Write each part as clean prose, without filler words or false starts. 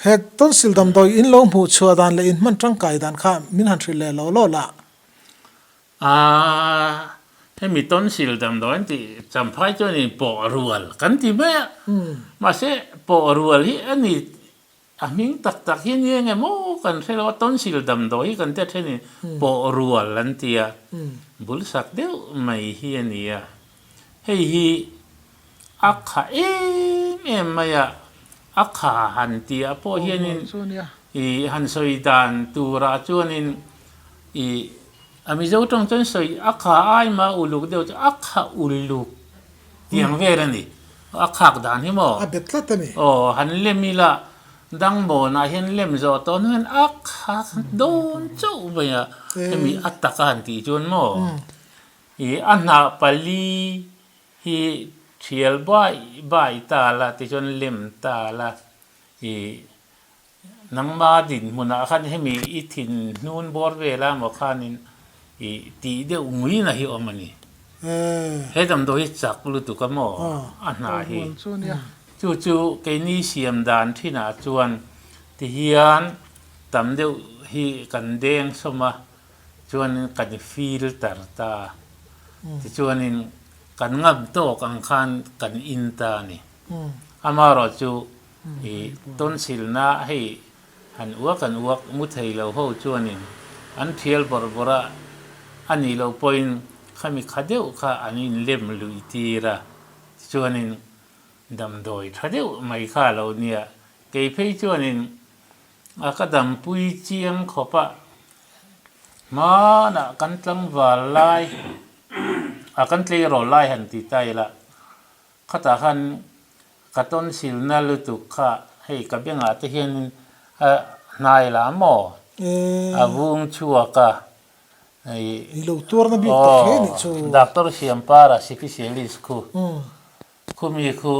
He tonsil damdawi in lo hmuh chhuah dan leh in hman tangkai dan kha min han hrilh leh lo lo la. A, hemi tonsil damdawi an tih champhai chuanin pawh rual kan ti mai a, mahse pawh rual hi a ni A hming tak tak hi nia nge maw kan hre lo a, tonsil damdawi hi kan tia thenin pawh rual an ti a, bul sak deuh mai hi a ni a. Hei hi a kha em em mai a, a kha han tih ah pawh hianin ih han sawi dan turah chuanin ih a Mizo tawng chuan sawi a kha ai mah uluk deuh chu a kha uluk Tiang vel a ni. A khak dan hi maw? A bet tlat a ni. Aw, han lem ila, dangbawnah hian lem zawh tawh hnu hian a khak dawn chauh mai a, hemi a tak a han tih chuan maw? Ih, a hnah pali hi thial bai bai ta la tichuan lem ta la, ih, Nangma dinhmunah khan hemi i thin hnun bawr vel a maw khanin i tih deuh nguina hi awm a ni. He damdawi hi chak lutuk a maw a hna hi. Chu chu keini siam dan thinah chuan tihian tam deuh hi kan deng sawm a, chuanin kan filter ta a, tichuanin kan ngam tawk ang khan kan in ta a ni. Amaherawhchu I tonsilna hei han uak an uak mu thei lo ho chuanin an thial bawrh bawrh a, a nih loh pawhin khami kha deuh kha an inlem luih tir a, tichuanin damdawi tha deuh mai kha a lo nia. Kei phei chuanin a ka dampui chiang khawp a, hmanah kan tlangval lai a kan tleirawl lai han ti ta ila khatah khan Ka tonsilna lutuk kha hei ka bengah te hianin a hnai la maw? A vung chhuak a. I lo tuarna bik tak hle nih chu. Doctor Siampara specialist khu khumi khu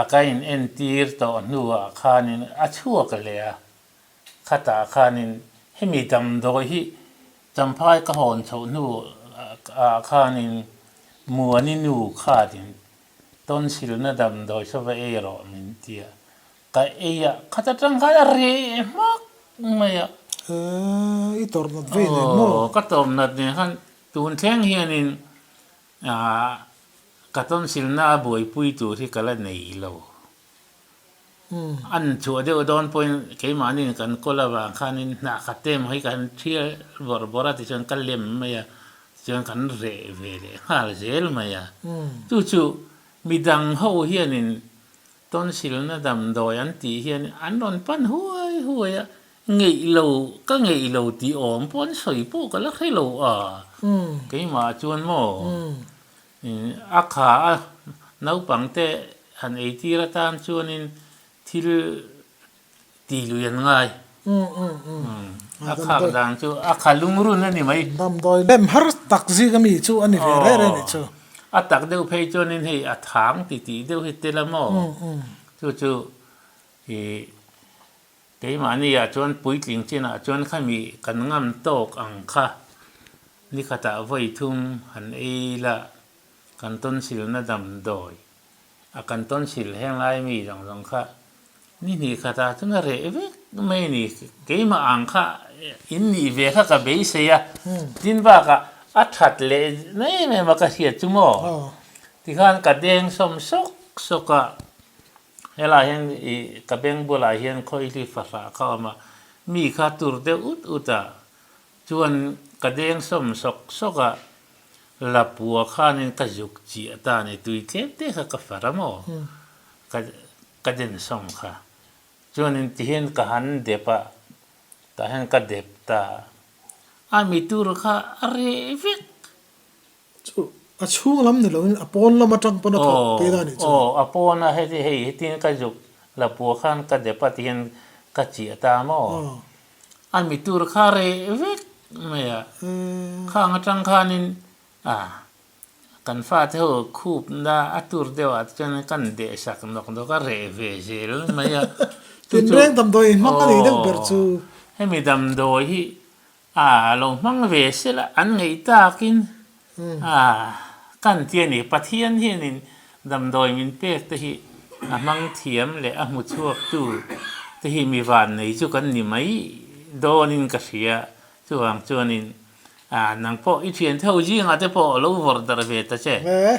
a ka in entir tawh hnuah khanin a chhuak leh a. Khatah khanin hemi damdawi hi Champhai ka hawn chhoh hnuah khanin Muani nu khatin Tonsilna damdawi saw va ei rawh min ti a, ka ei a, khat atang khan a reh hmak mai a. I tawrh nat vei nen maw? Aw, ka tawrh nat nen khan tun thleng hianin ka tonsilna a buaipui tur hi ka la nei lo. An chhuah deuh dawn pawhin keimahniin kan kawl avang khanin hnah khat te emaw hi kan thial bawrh bawrh a tichuan ka lem mai a, tichuan kan reh ve leh nghal zel mai a. Chu chu midang ho hianin tonsilna damdawi an tih hian an rawn pan huai huai a, ngeih lo ka ngeih lo tih awm pawh an sawi pawh ka la hre lo a, keimah chuan maw A kha a, naupangte han eitir atan chuanin thil ti lui an ngai. A khak dan chu a kha lungrun a ni mai. Damdawi lem har tak zing ami chu a ni ve reng reng nih chu. A tak deuh phei chuanin hei a thang ti tih deuh hi tel a maw? Chu chu ih Keimahniah chuan puitling chinah chuan khami kan ngam tawk ang kha nikhatah vawi thum han ei la, kan tonsilna damdawi a kan tonsil heng lai mi zawng zawng kha ni hnih khatah chuan a reh vek mai a ni. Keimah ang kha in nih ve kha ka beisei a, tin bakah a that leh em em a ka hriat chu maw? Tikhan ka deng sawm sawk sawk a. Helai hian i ka beng bulah hian khawihli fahrah kha a awm a, mi kha tur deuh ut ut a, chuan ka deng sawm sawk sawk a, lapua khanin ka zuk chiah ta a ni, tui tlem te kha ka far a maw, ka ka den sawm kha, chuanin tihian ka han dep a, tah hian ka dep ta a, a mi tur kha a reh vek. Chu a chhung lam ni loin a pawn lam atang pawn a thawk tih a nih chu. Aw, a pawn a heti hei hetin ka zuk lapua khan ka dep a tihian ka chiah ta maw? A mi tur kha reh vek mai a, khang atang khanin a kan fate ho khupna a tur deuh ah te chuan kan deh sak nawk nawk a reh ve zel mai a. Tinreng damdawi hmang a nih deuh ber chu. Hemi damdawi hi A lo hmang ve sela an ngaih takin a kan ti a ni. Pathian hianin damdawi min pek te hi a hmang thiam leh a hmu chhuaktu te hi mi van nei chu kan ni mai dawnin ka hria. Chuvang chuanin nang pawh i thian tho zingah te pawh lo vawrh darh ve ta che. E,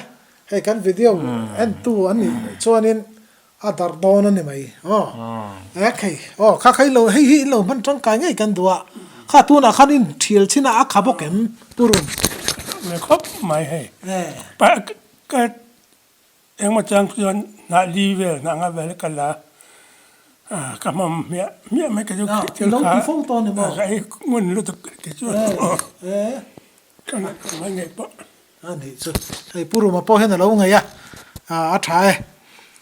hei kan video entu an nih chuanin a darh dawn a ni mai aw. E khei aw kha kha ilo hei hi in lo hman tangkai ngei kan duh a, kha tunah khan in thial chin a a kha bawk em purun. Ve khawp mai hei. Pa ka Engmaw chang chuan hnah li vel hnah nga vel ka la a, ka hmam hmiah hmiah mai ka chu thil kha ka ei ngun lutuk ti chu ka ngaih pawh. A nih chu, hei Pu Ruma pawh hian a lo ngaih a, a tha e.